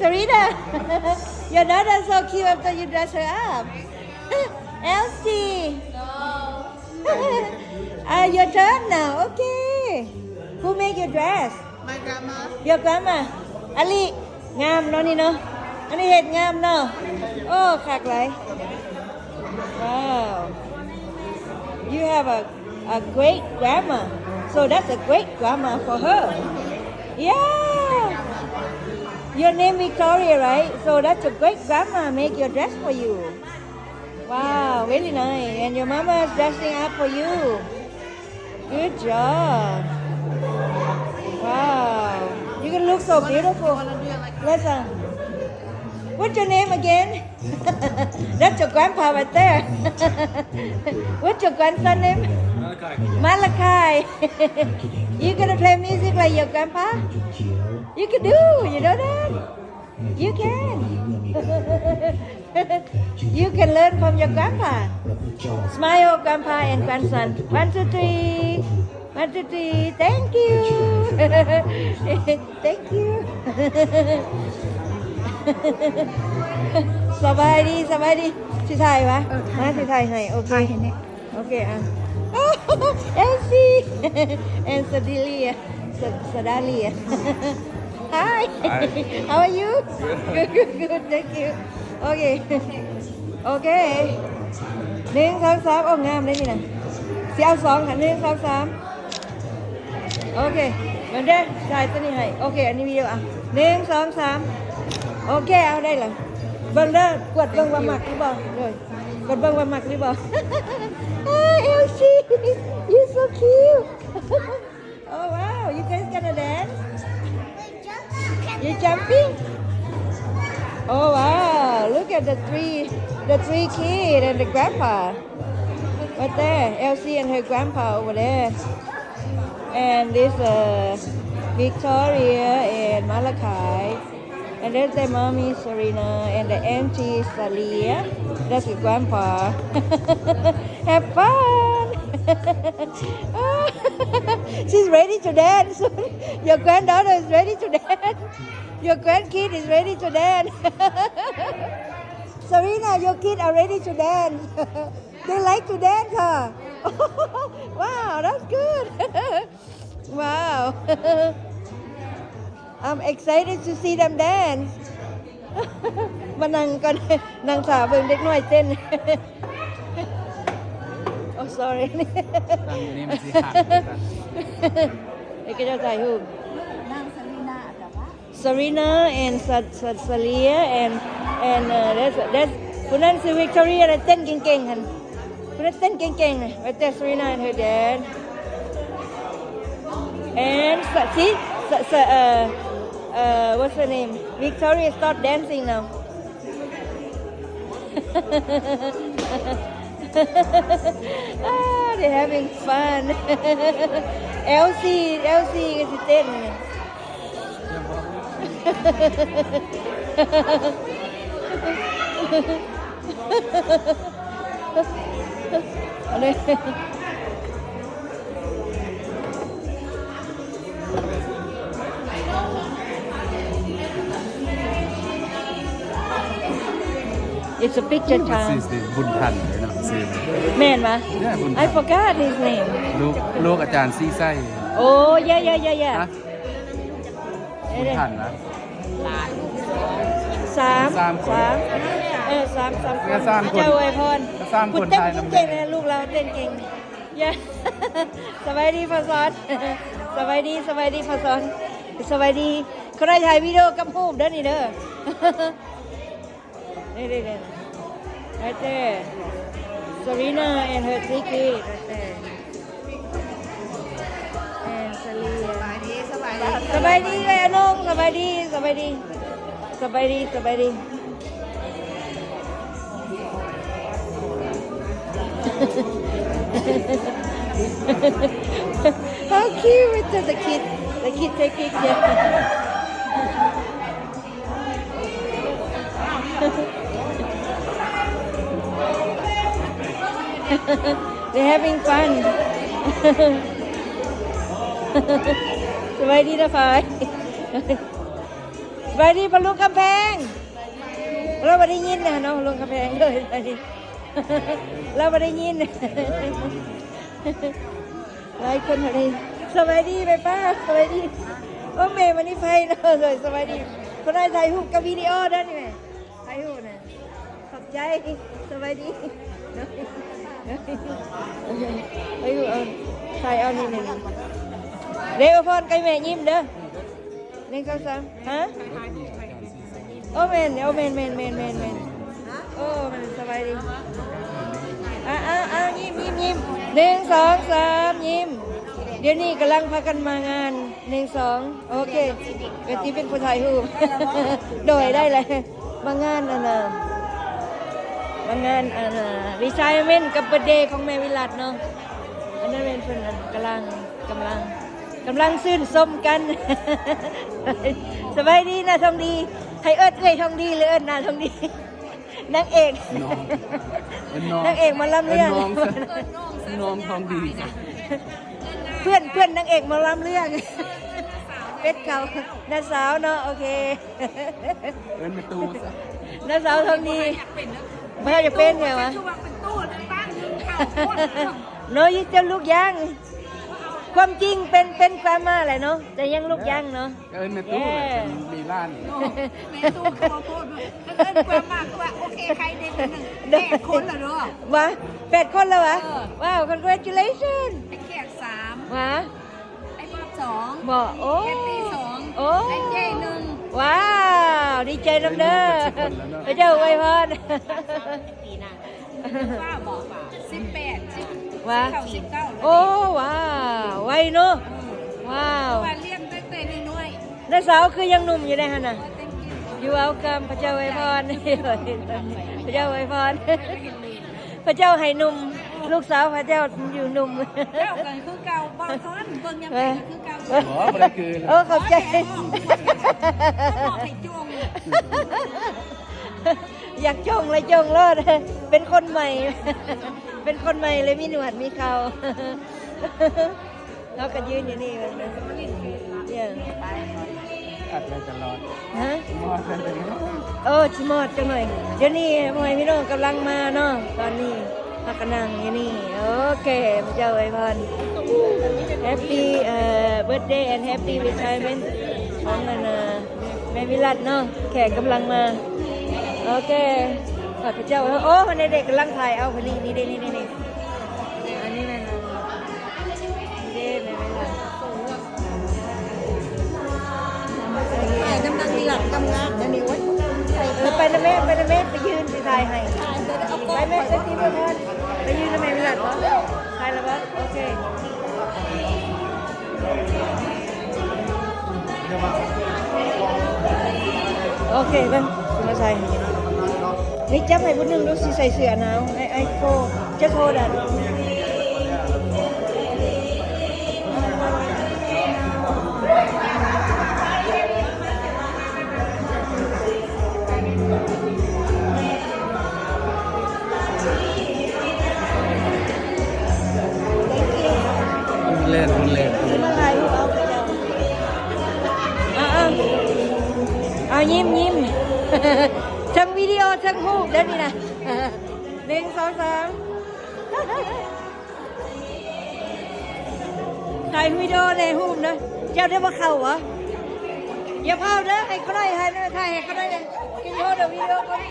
Sarina, your daughter so cute after you dress her up. Elsie. Ah, your turn now. Okay. Who make your dress? My grandma. Your grandma. ອາລີ ງາມເນາະນີ້ເນາະ. ອັນນີ້ເຮັດງາມເນາະ. ໂອ້ ຄັກຫຼາຍ. Wow. You have a, a great grandma. So that's a great grandma for her. Yeah. Your name Victoria, right? So that's a great grandma make your dress for you. Wow, very nice. And your mama is dressing up for you. Good job. Wow. You can look so beautiful. Listen. What's your name again? That's your grandpa right there. What's your grandson name? Malachi. Malachi. You gonna play music like your grandpa? You can do. You know that? You can. You can learn from your grandpa. Smile, grandpa and grandson. One, two, three. One, two, three. Thank you. Thank you. ສະບາຍດີ ສະບາຍດີ. ຊິຖ່າຍວະ? ເອີ ມາ ຊິຖ່າຍໃຫ້. ໂອເຄ ຖ່າຍໃຫ້ແດ່. ໂອເຄ ອ່ະ Elsie and Sadalia. Sa- Sadalia. Hi. Hi. How are you? Good. Good, good, good. Thank you. ໂອເຄ ໂອເຄ ໜຶ່ງ ສອງ ສາມ. ໂອ້ ງາມເດ້ນີ້ນະ. ຊິເອົາສອງ ໜຶ່ງ ສອງ ສາມ. ໂອເຄ ເບິ່ງເດີ ຖ່າຍຕົວນີ້ໃຫ້. ໂອເຄ ອັນນີ້ວິດີໂອ. ອ່ະ ໜຶ່ງ ສອງ ສາມ. ໂອເຄ ເອົາໄດ້ລະ. ເບິ່ງເດີ ກວດເບິ່ງວ່າມັກຫຼືບໍ່. ໂດຍ ກວດເບິ່ງວ່າມັກຫຼືບໍ່. Hi, Elsie. You so cute. Oh, wow. You guys gonna dance? You jumping? Oh, wow. Look at the three, the three kid and the grandpa. Right there. Elsie and her grandpa over there. And this, uh, Victoria and Malachi. And there's the mommy, Sarina, and the auntie, Salia. That's your grandpa. Have fun. She's ready to dance. Your granddaughter is ready to dance. Your grandkid is ready to dance. Sarina, your kids are ready to dance. They like to dance, huh? Wow, that's good. Wow. I'm excited to see them dance. ມານັ່ງກ່ອນ ນັ່ງຖ້າເບິ່ງເດັກນ້ອຍເຕັ້ນ. Oh, sorry. ຕັ້ງຢູ່ນີ້ມັນຊິຂາດ. ເອີ ເຂົາເຈົ້າຖ່າຍຮູບ. ນາງ Sarina ແຕ່ວ່າ Sarina and Sa- Sa- Salia and, and, uh, that's, that's ຜູ້ນັ້ນຊື່ Victoria ນະ ເຕັ້ນເກັ່ງໆ ຫັ້ນ. ຜູ້ນັ້ນເຕັ້ນເກັ່ງໆ ນະ. Right there, Sarina and her dad. And Sa- see? Sa- Sa- uh, uh, what's her name? Victoria start dancing now. Ah, they're having fun. Elsie, Elsie ກໍຊິເຕັ້ນ. ອັນນີ້ It's a picture time. What's his name? ບຸນທັນເນາະ ຊື່ ແມ່ນຫວາ? Yeah, ບຸນທັນ. I forgot his name. ລູກ ລູກອາຈານສີໄຊ. Oh, yeah, yeah, yeah, yeah. ບຸນທັນນະ. ສາມ ສາມຄົນ ສາມ ເອີ ສາມ ສາມຄົນ. ເຈົ້າອວຍພອນ. ສາມຄົນ ຜູ້ເຕັ້ນເກັ່ງໆ ລູກລາວເຕັ້ນເກັ່ງ. Yeah. ສະບາຍດີພໍ່ສອນ. ສະບາຍດີ ສະບາຍດີພໍ່ສອນ. ສະບາຍດີ. ເຂົາໄດ້ຖ່າຍວິດີໂອກັບຮູບເດີນີ້ເດີ. ນີ້ໆໆ right there. Sarina and her three kids right there. And Salia. ສະບາຍດີ ສະບາຍດີ ເອື້ອຍອານົງ. ສະບາຍດີ ສະບາຍດີ ສະບາຍດີ ສະບາຍດີ. How cute with the, the kid, the kid take picture. They're having fun. ສະບາຍດີນະພາຍ. ສະບາຍດີພໍ່ຫຼວງຄຳແພງ. ລາວບໍ່ໄດ້ຍິນນະເນາະ ຫຼວງຄຳແພງເອີຍ ລາວບໍ່ໄດ້ຍິນ. ຫຼາຍຄົນບໍ່ໄດ້. ສະບາຍດີແມ່ປ້າ ສະບາຍດີ. ໂອ້ ແມ່ມະນີໄພເນາະ. ໂດຍ ສະບາຍດີ. ຄົນໃດຖ່າຍຮູບກັບວິດີໂອເດີນີ້ແມ່ ໃຜຮູ້ນະ? ຂອບໃຈ. ສະບາຍດີ. ໃຜຮູ້ ເອົາ ຖ່າຍເອົານີ້ ນີ້ ນີ້. ເດ້ ອວຍພອນໃຫ້ແມ່ຍິ້ມເດີ. ໜຶ່ງ ສອງ ສາມ. ຮະ? ໂອ້ ແມ່ນ ໂອ້ ແມ່ນ ແມ່ນ ໂອ້ ແມ່ນ ສະບາຍດີ. ອ່າ ອ່າ ອ່າ ຍິ້ມ ຍິ້ມ ຍິ້ມ. ໜຶ່ງ ສອງ ສາມ ຍິ້ມ. ດຽວນີ້ກຳລັງພາກັນມາງານ. ໜຶ່ງ ສອງ ໂອເຄ ກະຊິເປັນຜູ້ຖ່າຍຮູບ. ໂດຍ ໄດ້ແຫຼະ. ມາງານອັນນ່າ ມາງານອັນນ່າ ຣີໄທເມັນກັບເບີດເດຂອງແມ່ວິລັດເນາະ. ອັນນັ້ນແມ່ນເພິ່ນ ອັນ ກຳລັງ ກຳລັງ ກຳລັງຊື່ນຊົມກັນ. ສະບາຍດີນາທອງດີ. ໃຫ້ເອີ້ນເອື້ອຍທອງດີ ຫຼື ເອີ້ນນາທອງດີ? ນາງເອກ ນ້ອງ ເອີ້ນນ້ອງ ນາງເອກໝໍລຳເລື່ອງ ເອີ້ນນ້ອງ ນ້ອງທອງດີ. ເພື່ອນ ເພື່ອນນາງເອກໝໍລຳເລື່ອງ. ເປັດເຂົາ ນ້າສາວເນາະ. ໂອເຄ ເອີ້ນແມ່ຕູ້ຊະ ນ້າສາວທອງດີ. ບໍ່ຢາກເປັນແທ້ຫວາ? No, you still look young. ຄວາມຈິງເປັນ ເປັນກຣາມມາແຫຼະເນາະ ແຕ່ຍັງລຸກຍັງເນາະ. ເອີ້ນແມ່ຕູ້ແຫຼະ ເອີ ເປັນມີຫຼານ. ໂອ້ ແມ່ຕູ້ຄືບໍ່ໂພດ ເອີ້ນກວ່າມາຄືວ່າ ໂອເຄ ໃຄເດັກໜຶ່ງ ແປດຄົນແລ້ວເນາະ. ວ່າ ແປດຄົນແລ້ວຫວາ? ເອີ ວ້າວ congratulation. ເປັນແຂກສາມ ຫວາ? ໄອ້ບອບສອງ ບໍ່? ໂອ້ ແຮບປີ້ສອງ ໂອ້ ໄອ້ເຈ້ໜຶ່ງ. ວ້າວ ດີໃຈນຳເດີ ພະເຈົ້າອວຍພອນ. ປີໜ້າ ວ້າວ ບໍ່ ສິບແປດ ສິບ ຫວາ? ສິບເກົ້າ ສິບເກົ້າ. ໂອ້ ວ້າວ ໄວເນາະ. ເອີ ວ້າວ ເພາະວ່າລ້ຽງຕັ້ງແຕ່ນ້ອຍໆ. ນ້າສາວຄືຍັງໜຸ່ມຢູ່ເດ້ຫັ້ນນະ. ໂອ້ thank you. You're welcome. ພະເຈົ້າອວຍພອນ ພະເຈົ້າອວຍພອນ ພະເຈົ້າໃຫ້ໜຸ່ມ ລູກສາວພະເຈົ້າຢູ່ໜຸ່ມ. ເຈົ້າກໍຄືເກົ່າ ບໍ່ທ້ອນ ເບິ່ງຍາມໃດກໍຄືເກົ່າ. ບໍ່ ບໍ່ໄດ້ຄື. ໂອ້ ຂອບໃຈ. ຢາກຈົ່ງ ຢາກຈົ່ງເລີຍຈົ່ງໂລດ ເປັນຄົນໃໝ່ ເປັນຄົນໃໝ່ເລີຍມີໜວດມີເຂົາ. ເຮົາກໍຢືນຢູ່ນີ້ເບິ່ງເດີ ເອີ ອັດໄວ້ຕະຫຼອດ. ຮະ? ມອດໄວ້ຕະຫຼອດ. ໂອ້ ຊິມອດຈັກໜ້ອຍ. ດຽວນີ້ພໍ່ແມ່ພີ່ນ້ອງກຳລັງມາເນາະ ຕອນນີ້ເຮົາກໍນັ່ງຢູ່ນີ້. ໂອເຄ ພະເຈົ້າອວຍພອນ Happy ເອີ birthday and happy retirement ຂອງອັນນາ ແມ່ວິລັດເນາະ ແຂກກຳລັງມາ. ໂອເຄ ຂອບພະເຈົ້າ. ໂອ້ ເພິ່ນເດ້ກຳລັງຖ່າຍເອົາເພິ່ນນີ້ ນີ້ເດ້ ນີ້ເດ້ ນີ້ ອັນນີ້ແມ່ນ ນີ້ເດ້ ແມ່ວິລັດ. ຖ່າຍນຳນາງວິລັດ ງາມໆ ແນວນີ້ ໂອ້ຍ ເອີ ໄປນຳແມ່ ໄປນຳແມ່ ໄປຢືນຊິຖ່າຍໃຫ້. ຖ່າຍເດີ ເອົາກ້ອງ ໄປແມ່ ໄປຕິ ໄປກ່ອນ ໄປຢືນນຳແມ່ວິລັດບໍ? ຖ່າຍແລ້ວບໍ? ໂອເຄ ໂອເຄ ເບິ່ງ ຊິມາໃສ່ ນີ້ຈັບໃຫ້ຜູ້ໜຶ່ງດູ ຊິໃສ່ເສື້ອໜາວ ໄອ້ ໄອ້ໂຄ just hold that. ແລ່ນ ແລ່ນ ຊິມາຖ່າຍຮູບເອົາ ເອົາ ເອົາ ຍິ້ມ ຍິ້ມ ທັງວິດີໂອທັງຮູບເດີນີ້ນະ. ໜຶ່ງ ສອງ ສາມ ຖ່າຍວິດີໂອແດ່ ຮູບນະ. ເຈົ້າໄດ້ບໍ່ເຂົ້າຫວາ? ຢ່າເຝົ້າເດີ ໃຫ້ຂ້ານ້ອຍຖ່າຍ ຖ່າຍໃຫ້ຂ້ານ້ອຍແດ່. Can you hold the video for me?